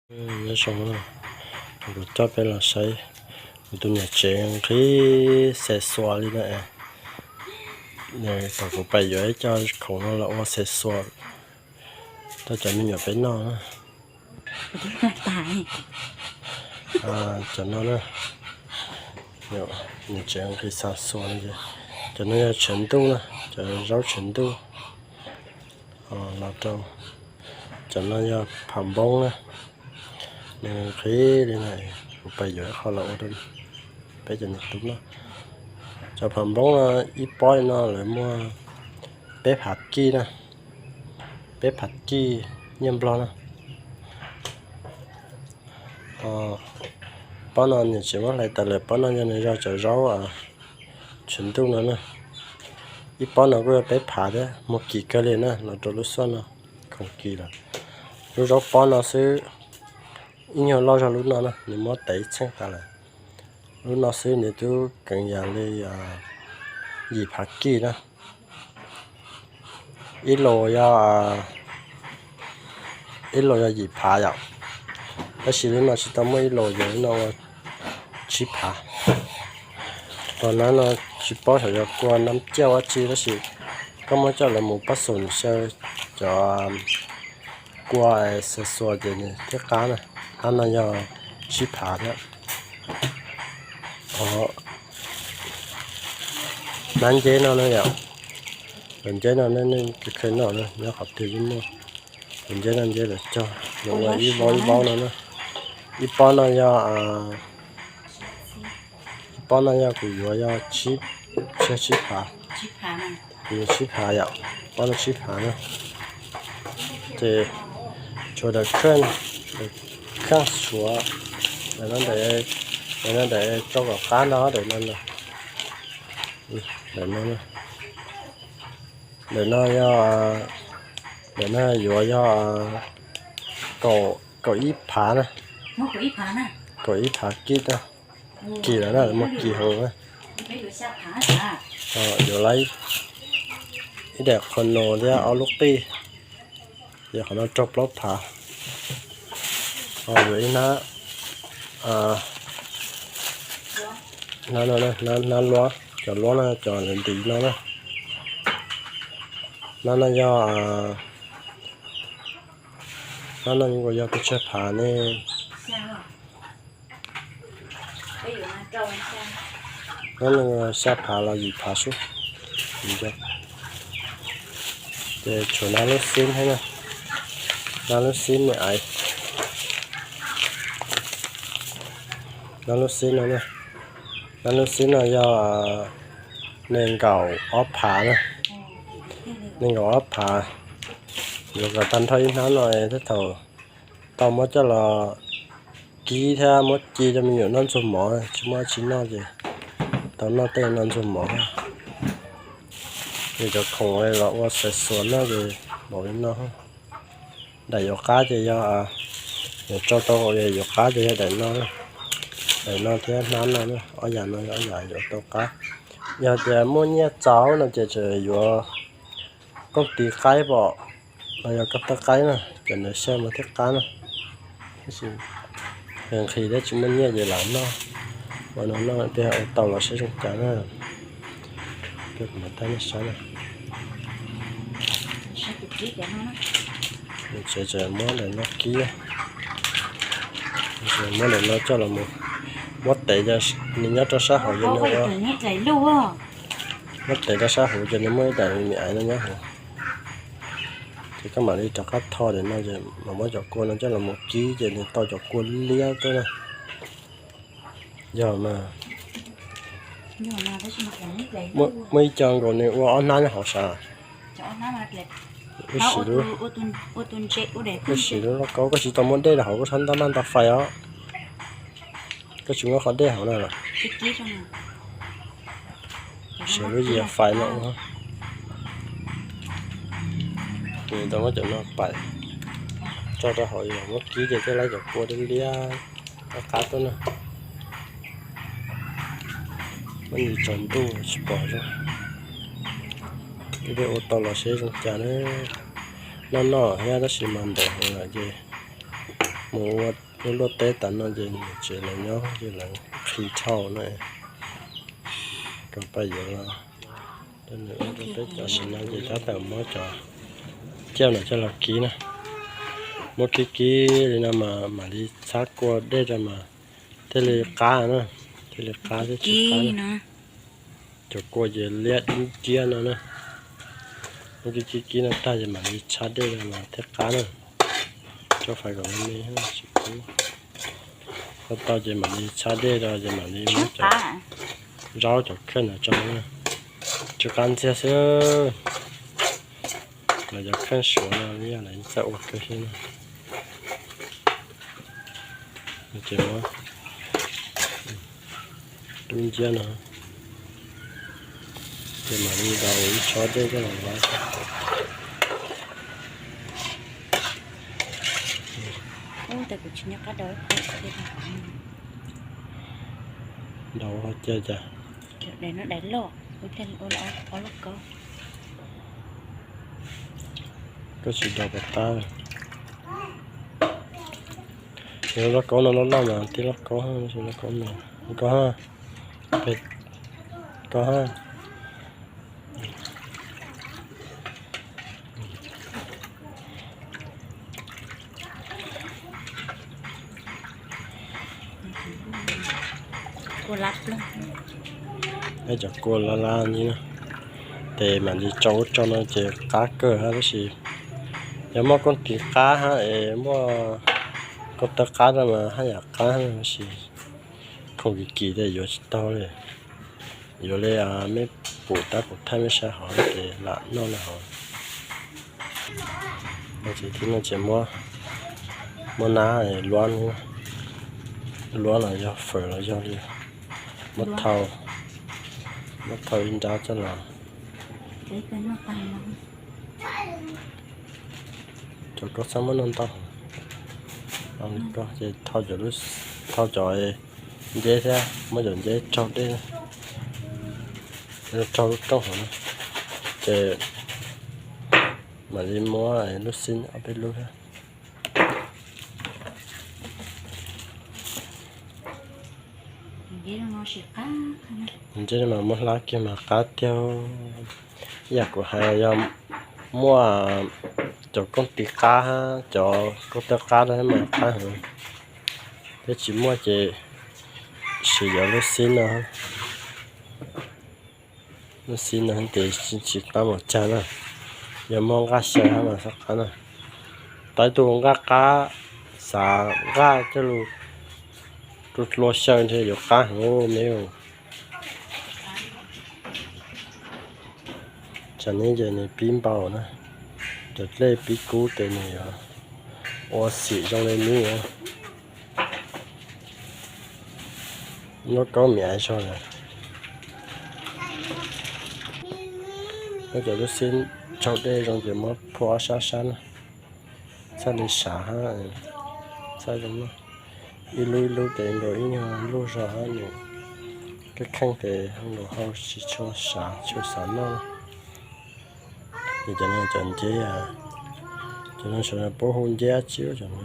Nyob zoo, kuv coj peb los saib kuv tus niam tsev nqhis xe xua li na. Thaum kuv pais yuav ib co khoom no los ua xe xua rau cov me nyuam peb noj na. Cov no na, niam tsev nqhis xa xua li. Cov no yog tshav ntuj na, cov zaub tshav ntuj. Los rau cov no yog phav npoob na, nws nqhis li na, kuv pais yuav ib qho los ua rau peb cov niam tub noj. Cov phav npoob no ib pob li no lawv muaj peb phav kij na, peb phav kij nyiaj Nplog na. Pob no niam tsev muab hlais tas lawm, pob no yog nws zog cov zaub tshav ntuj no na. Ib pob no kuj yog peb phav thiab, muag kim kawg li na, los rau lub xuaj no khoom kim lawm. Lub zaub pob no xwb, ib nyuag loj zog lub no na, nws muab tev txheej tas lawm. Lub no xwb nws twb kheev yam li yim phav kij na. Ib lus yog, ib lus yog yim phav yom, tab sis lub no tsis tau muaj ib lus, yog lub no ua tsib phav. Tos nab no tsis paub xyov yog kua nab ciaj ua tsi, tab sis koj muab coj los mus pab xum xyaw cov kua xe xua ces nws thiaj qab na. Nab no yog tsib phav thiab. Nab nceb no na yom, cov nceb no nej kheev noj na, nyob qhov twg yeej muaj. Cov nceb no nceb lawv cog, lawv ua ib vaub ib vaub no na. Ib pob no yog, ib pob no yog kuv yuav yog tsib, tsib phav, kuv yuav tsib phav yom, pob no tsib phav na. Ces tshuav daim kheej, kheej tshuav, daim no, daim no daim rau kom qab no, daim no, daim no, daim no yog, daim no yuav yog kaum ib phav na, kaum ib phav kij na, kim lawm na, muab kim heev na. Yuav lawm ib daim qhov no thiab ob lub qij, ces qhov no rau plaub phav. Yuav ib hnab, hnab no, hnab luab, cov luab no cov ntiv no na. Hnab no yog, hnab no yuav yog pes tsawg phav ne? Hnab no xya phav los yim phav xwb. Ces tshuav nab lub xib thiab na, nab lub xib me aiv, nab lub xib no, nab lub xib no yog nees nkaum ob phav na, nees nkaum ob phav. Yuav kom tag nrho ib hnab no thiab thaum tau muab coj los kib thiab muab ci rau me nyuam noj ntxuag mov, tsis muaj dab tsi noj ces tau noj tej no ntxuag mov. Ces cov khoom los ua xav xuas noj ces npaum li no. Daim yuav qab ces yog, yuav tso tau hauv yuav qab ces yog daim no, daim no thiab hnab no, ob yam no yog ob yam yuav tau qab. Yog tias muaj nyiaj txaus no ces tseem yuav kooj tiv qaib pom, los yog kooj tiv qaib na, ces nws xyaw mas thiaj qab na. Tab sis nqhis thiab tsis muaj nyiaj ces lam noj, ua no noj tej ua tau los seb zoo cas na. Peb kuv mam thaij nej saib na. Tseem muab daim no kib, muab daim no coj los mus, muab tev, nws nyob rau sab hauv ces nws ua, muab tev rau sab hauv ces nws muaj ib daim me aiv no nyob hauv. Ces koj mam li rov qab tho daim no ces mam muab cov kua no coj los mus kib ces nws tau cov kua liab tuaj na. Yog mas, muaj ib co nkaus nws ua ob hnab nyob hauv sav. Wb sim lub, wb sim lub lauj kaub, koj tsis tau muab dej rau hauv, koj sab ntab maj nta fais os. Koj tsis muab qhov dej hauv na los? Siv lub yias fais no ua. Nws tau muab cov no pais tso rau hauv, muab kib ces thiaj laib cov kua liab liab qab qab tuaj na. Muab nws tsaus ntuj tsis pom zoo. Ib pliag ua tau los seb zoo cas na. Noj noj thiab tab sis mas ntev heev lawm ces Mus ua lub luaj teb tas no ces niam tsev lawv nyob ces lawv qhib thauj na, kom pab yuav los. Tam sim no ces tab tom muab cov ciaj no coj los kib na. Muab kib kib li no mas mam li txhab kua dej rau mas thiaj li qab na, thiaj li qab thiab tsis qab na. Cov kua ces liab dub nciab no na. Muab kib kib kib no tag ces mam li txhab dej rau mas thiaj qab na. Tso fais kom me me tsis kub. Tau tau ces mam li txhab dej rau ces mam li muab cov zaub cov kheej no tso na. Tsw qab ntxiag xwb. Los cov kheej suav no yog lawv txawj ua kawg thiab na. Ces muab dub nciab no, ces mam li daus ib tsob dej coj los vab. Daus cia cas. Koj tsis daus pas tab. Yog lauj kaub no loj loj mas tib lauj kaub, lauj kaub no, lauj kaub, lauj kaub. Cov kua lab lab li no, ces mam li tso ub tso no ces qab kawg hab, tab sis yog muaj koob tis qab hab es muaj koob tawb qab rau mas haj yam qab, tab sis khoom kim kim ces yuav tsis tau li. Yuav li mej pum tab kuv thaij mej saib hov ces lam noj li hov. Ces tib no ces muab nab luab, luab los yog fawm los yog li, muab thau, muab thau ib nrab coj los. Cov koj txhob muab noj ntau, ces thau cov nceb thiab muab cov nceb raug dej, raug lub rooj hov na, ces mam li muab lub xib ob peb lub thiab. Nceb mas muab hlab kiag mas qab tiag. Ib yam kuv hais yog muaj cov koob tis qab, cov koob tawb qab rau mas qab heev, thiab tsis muaj ces siv cov lub xib no, lub xib no ces tsis qab mus cag na. Yog muaj nqaj xyaw hab mas txhob qab na. Tau ib tug nqaj qab, xav nqaj coj lug hlua xyaw ntshe yuav qab heev me. Tsam no ces nws pib npau na, cov dlej pib kub ces nws yuav ua xim zoo li nws. Lub kaub miv ais zog lawm. Muab cov lub xib tsaug dej zoo ces muab phua ob sab sab na. Txhaj li sav hab, txhaj zoo noj. Ib lub ib lub ces nkaus ib nyuag luj zog hab nws, kheej kheej ces nkaus hau tsis tshua sav tshua xav noj. Ces cov no cov nceb, cov no sawv daws puab hu nceb dab tsi cov no?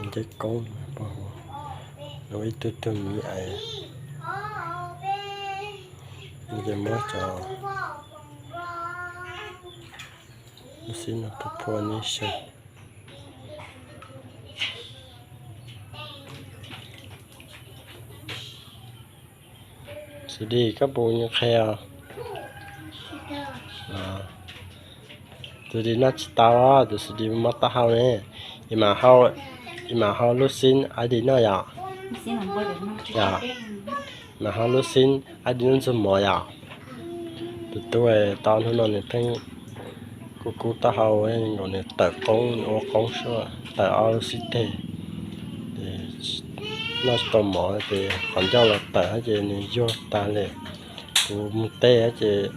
Nceb koob, ib tug tug miv ais. Ces muab cov lub xib no phua neb saib. Xws li koj puas nyiam qhia os? Tus xws li noj tsis tau, tus xws li mob taub hau ne. Ib mam hau lub xib aib di noj yom? Ib mam hau lub xib aib di noj ntxuag mov yom? Tus tub tau hnub no nws pheej kub kub taub hau, nkaus nws tawm qoob, nws ua qoob suab tawm ob lub xib teg, noj tsis tau mov ces qhov ncauj los tawm ces nws yuag tag li. Kuv mus teb ces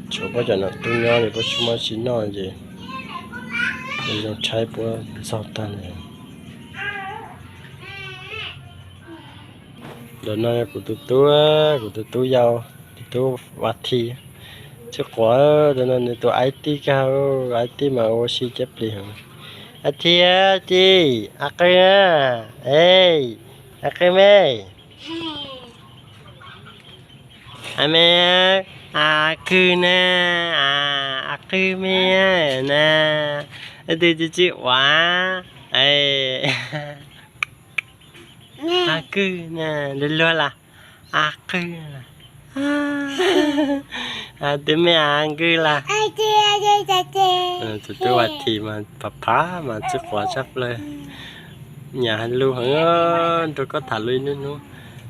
tshuav puab cov nom tub nyob li, puab tsis muaj tsi noj ces zoo tshaib puab ntxaug tag li. Ntawm no yog kuv tus tub, kuv tus tub yau, tus tub Vaj Thij, Txiv quav no nws tus aib tij kag, aib tij mas ua si cab plis heev. Aib thiab tij, a qw na, e, a qw me, a me, a qw na, a qw me na, tus txiv txiv quav, a qw na, luag luag las, a qw, tus me a qw las. Tus tub vas thim mas phav phav mas txiv quav tshaj plaws. Nyam hais lus heev, nrog koj tham lus ib hnub hnub,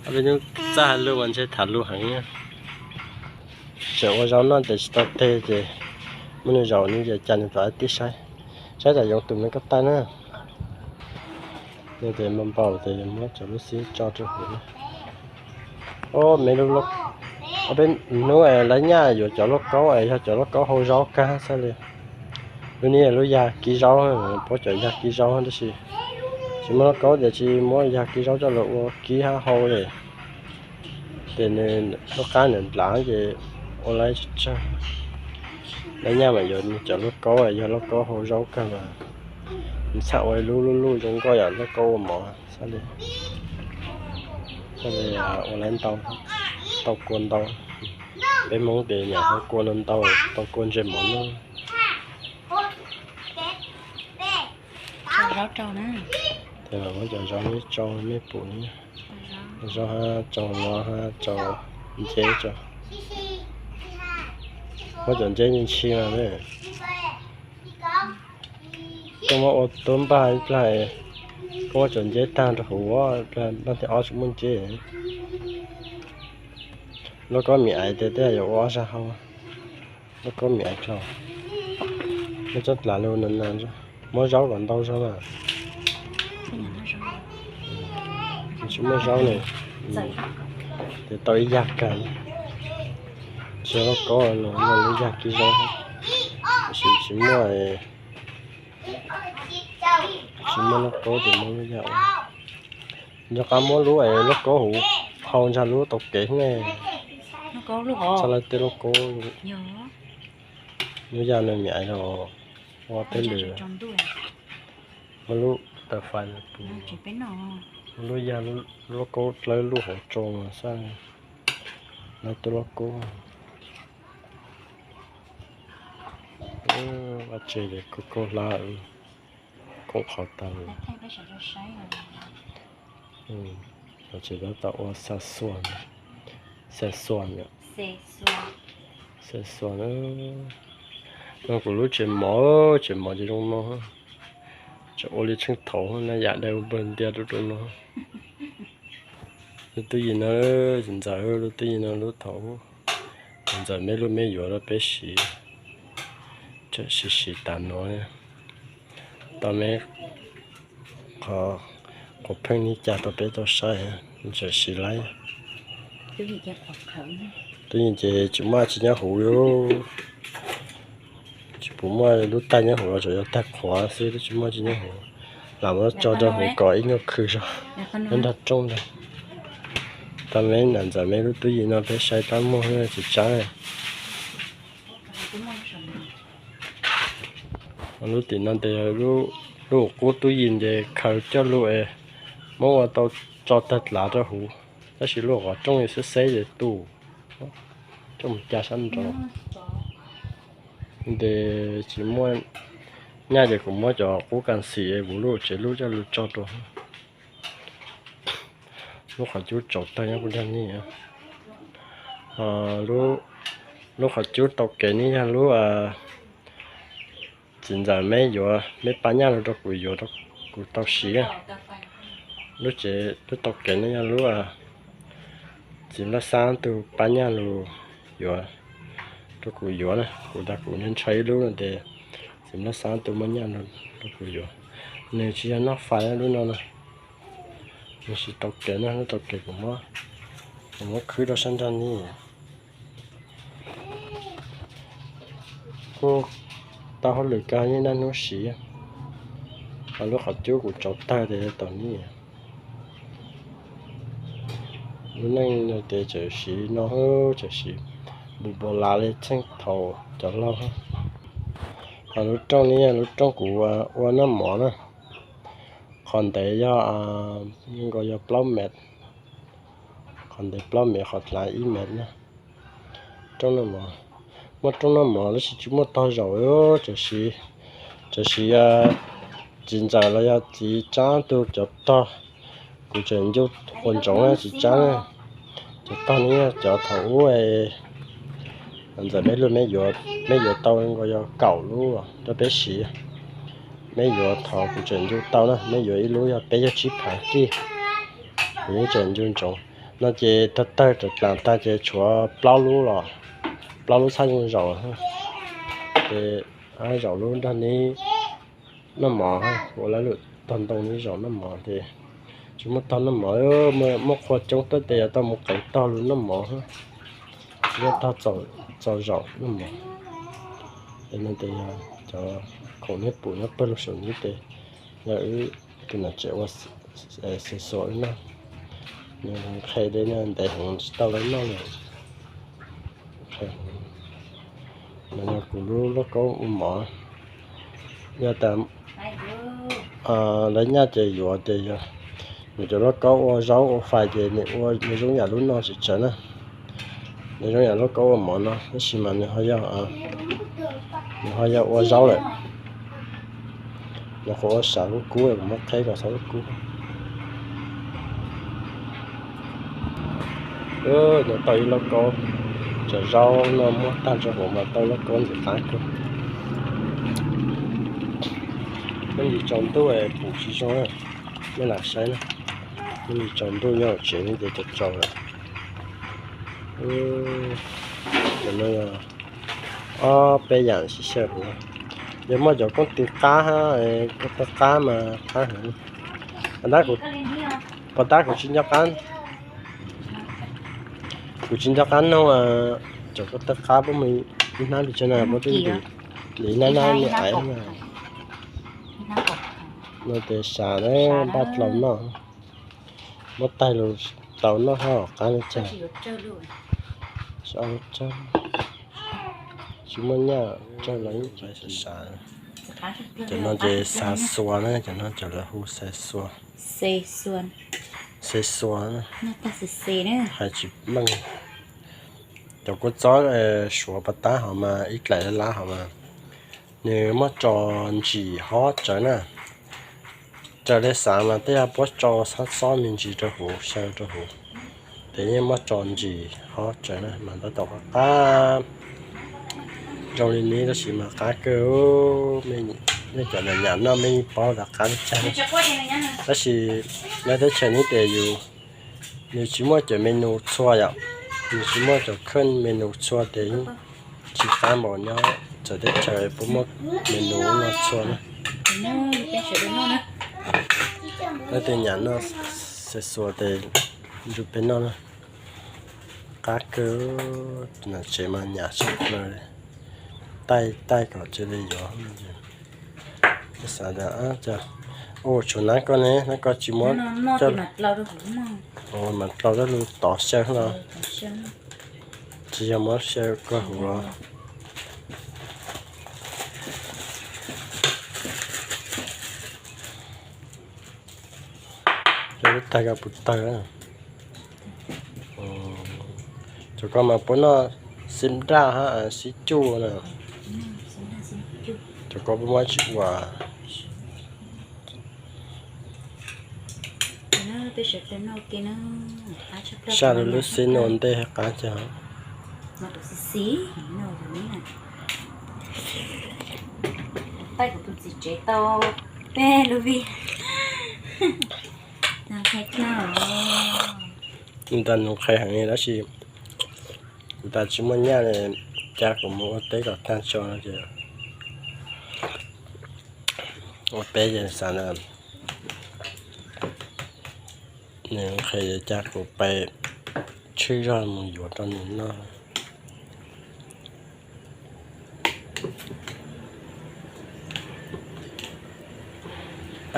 ob peb hnub txaj hais lus mas ntshe tham lus heev. Tseem ua zaub noj tes tsis tau teg ces muab nws zaum nws ces cas nws tus aib tij saib, saib tas yoov tus me koj taij na. Nws tes npau npau tes muab cov lub xib tso rau hauv na. Ob peb hnub lawv nyaj yuav cov lauj kaub es yog cov lauj kaub hau zaub kag xwb li. Lub niag lub yag kib zaub, puab cov yag kib zaub tab sis tsis muaj lauj kaub ces tsis muab yag kib zaub coj los ua kib hab hau li. Ces nws lub qab nws nplav ces ua lawv tsawg, lawv nyaj mas yuav cov lauj kaub, yog lauj kaub hau zaub kag mas nws txhaj ua lub lub lub zoo nkauj yam lauj kaub ua mov xwb li. Ua lawv ntau, tau kua ntau. Peb Hmoob tes nyam tau kua ntau ntau, tau kua ntse mov noj. Ces muab cov zaub no tsau mej pum, zaub hab tsau no hab tsau nceb tso. Muab cov nceb ntshis mas, koj muab ua tuab npaj ib plag, koj muab cov nceb tag rau hauv, plag npaj thib ob tsis muaj nceb. Lauj kaub mim aiv tias tej yuav ua ob sab hau, lauj kaub mim aiv dlau. Muab tsob dlav lug na, muab zaub kom ntau zog na. Tsis muaj zaub ne, ces tau ib yag kag. Tsis lauj kaub no, lub yag kib zaub, tab sis tsis muaj, tsis muaj lauj kaub ces muab lub yag ua. Nco qab muab lub lauj kaub hauv phau ntsa lub tau kev ne. Txhaj lawv tej lauj kaub, lub yag no mim aiv los ua tej lwm. Muab lub tawv fais, muab lub yag, lauj kaub dlawb lub hauv tsau mas xaj lawv tej lauj kaub. Vaj tse kaub kaub hlab, kaub qhov tag. Ces tab tom ua xa xua, xa xua, xa xua. No kuv lub tsev mov, tsev mov ces zoo no, tseem ua li tsheej thaum na, yam dai ua npawg ntiag rau rau no. Lub tub yim no, ntxawm lub tub yim no lub thaum ntxawm meb lub meb yuav rau peb siv, tseem siv siv tas no. Tau meb qhov, qhov pheej ni cas tau peb tau saib, tseem siv laib. Tub yim ces tsis muaj tsis nyob huv li. Tsis pub muaj lub tag nyob huv los tsuas yog tag qhuav xwb, twb tsis muaj tsis nyob huv. Lam muab tso rau huv kom ib nyuag khw zog nyob nrog rooj ntag. Tau meb nam ntxawm meb lub tub yim no peb saib tab muag tsis tsaib. Lub tim no tes lub qub tub yim ces khaws coj lug es muab ua tau tso tag dlav rau huv, tab sis lub qhov rooj xeb xeb ces tu coj mus ca sab nraud. Tes tsis muaj nyaj ces kuv muab cov qub kas xim es vus lub tsev lub coj lug tso rau. Lub qhov cub tsaus tag nyob puag nrag ni. Lub qhov cub tau kev ne yog lub txiv ntxawm meb yuav, meb pab nyaj lug rau kuv yuav rau kuv tau siv. Lub tsev lub tau kev ne yog lub txiv nplaj xab tug pab nyaj lug yuav rau kuv yuav na, kuv tas kuv ntshaw ib lub no tes txiv nplaj xab tug muab nyaj lug rau kuv yuav. Nws tsis yog noj fais lub no na, nws tsis tau kev na, lub tau kev kuv muab, kuv muab khwb rau sab nrag ni. Kuj tau hauj lwm kag yeej naj hnub siv, ho lub qhov cub kuv tsaus tag tes tau ni. Lub neej no tes tseem siv no, tseem siv Npau las li txheej thaum cov laug. Ho lub rooj no yog lub rooj kuv ua noj mov na. Qhov ntev yog, nkaus yog plaub mev, qhov ntev plaub mev, qhov dlav ib mev na. Rooj noj mov, muaj rooj noj mov tab sis tsis muaj tog zaum, tam sim txiv ntxawm los yog txiv tsab tug cov tog, kuv tseem ncu ua ntsoov tsis tsab na. Cov tog no yog cov thaum ub ntxawm peb lub, meb yuav tau nkaus yog kaum lub rau peb siv. Meb yuav thaum kuv tseem ncu tau na, meb yuav ib lub yog peb caug tsib phav kij, kuv yeej tseem ncu ntsoov. No ces tawg tawg tawg tas tag ces tshuav plaub lub los, plaub lub txhaj zoo zaum. Ces zaum lub nrog neb noj mov, ua lawv lwm tog ntoo neb zaum noj mov ces tsis muaj tog noj mov, muaj qhua coob tuaj ces yuav tau mus qev tog lug noj mov, tsis muaj tog txaus zaum noj mov. Es no ces yog cov khoom neb pum nyob pawg lug saum neb ces yog wb tus nam tsev ua xes xuas wb noj. Nws qhia li no ntev heev tsis tau lawv noj li. No yog kuv lub lauj kaub ua mov. Yog tas lawv nyaj ces yuav ces yog nws cov lauj kaub ua zaub ua fais ces nws ua nws zoo yam lub no tsis tsawg na. Nws zoo yam lauj kaub ua mov no tab sis mas nws ho yog, nws ho yog ua zaub lawm. Nws qhuav ua sam lub kub, kuv muab qheb kom txhob lub kub. Nws tau ib lauj kaub, cov zaub no muab tag rau hauv mas tau lauj kaub ntxim qab kawg. Muaj ntsis tsaus ntuj pum tsis zoo, nej lam saib na. Muaj ntsis tsaus ntuj nyob hauv tsev ne ces tsaus tsaus lawm. Cov no yog ob peb yam sib xyaw huv. Yog muaj cov koob tw qab, koob tw qab mas qab heev. Pos tab kuv tsis nco qab, kuv tsis nco qab noog cov koob tw qab puab mus ib hnab pes tsawg na, puab twb ntim nab nab me aiv na. No ces xav npaj dlau noj, muab taig lug tau noj hab qab li cas. Tsis muaj nyaj tsawg los yeej xav. Cov no ces xav xuas na, cov no cov lawv hu xav xuas. Xav xuas, hais tsis meej. Cov kua txob suav pos tab hov mas ib dlaim lab lab hov mas nws muab tso ntsim hob tsawv na. Raws li xav mas tej yog puab tso xob xob me ntsis rau huv, xyaw rau huv, ces yeej muab tso ntsim hob tsawv na mas tab tom qab qab. Zoo li neb tab sis mas qab kawg. Nej cov nyam noj mej yeej paub tas qab li cas. Tab sis nyob teb chaws neb ces yus, nws tsis muaj cov menu txhua yom, nws tsis muaj cov khawj menu txhua ces tsis qab npaum nyob txawv teb chaws puab muaj menu no txhua na. Leej twg nyam noj xav xuas ces nrug peb noj na. Qab kawg, nam tsev mas nyam tshaj plaws li. Taij taij kom cia li yuav. Xav tas, ua tshuav nab koj ne, nab koj tsis muab coj, mas dlau rab lug tov xyaw no, tsis yog muab xyaw koj huv los. Cov lub tag ko puas tawg? Cov ko mas puab noj xib nraj hab xib cuj na. Cov ko puab muab tsis ua. Saj lub xib no ntej qab cas. Kuv tas nug qhia heev li tab sis kuv tas tsis muaj nyaj li, cas kuv mus ua teb kom tag tso no ces ua teb ces xav na, nws qhia cas kuv pais tshwj zog mus yuav rau nws noj.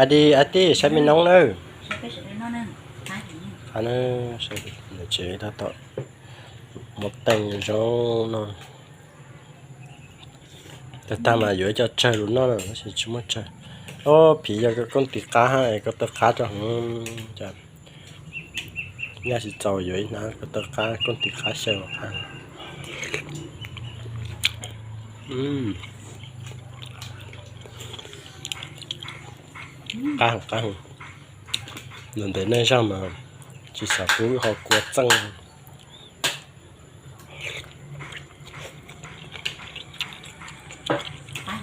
Adi, adi, saib me noob nawb. Qhov no, tsev tab tom Muaj teej zoo no. Tag tag mas yuav ib co tsawg lus noj na, tab sis tsis muaj tsawg. Ob, phiv yog koj kooj tis qab hab es koj taw qab rau hov, cas nyaj tsis txaus, yuav ib hnab koj taw qab, kooj tis qab xyaw qab. Qab heev, qab heev. Ntev ntev neej zaaj mas tsis xav pub ho kua txeej.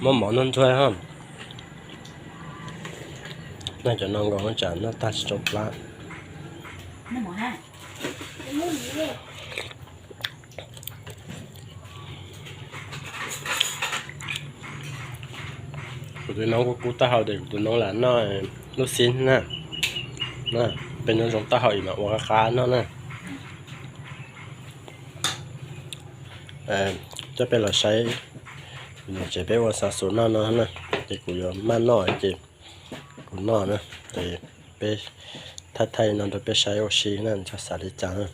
Muab mov noj ntxuag hab. Noj cov no nkaus tsam noj tag tsis tsoo plab. Kuv tus noob kuj kub taub hau tes kuv tus noob lam noj lub xib na. Peb nyob zoo taub hau ib mas ua qab qab noj na. Coj peb los saib, tsev peb ua xav xuv noj no na, ces kuv yuav maj noj ces kuv noj na, ces peb thaij thaij no rau peb saib ua si na, ntshe xav li cas na.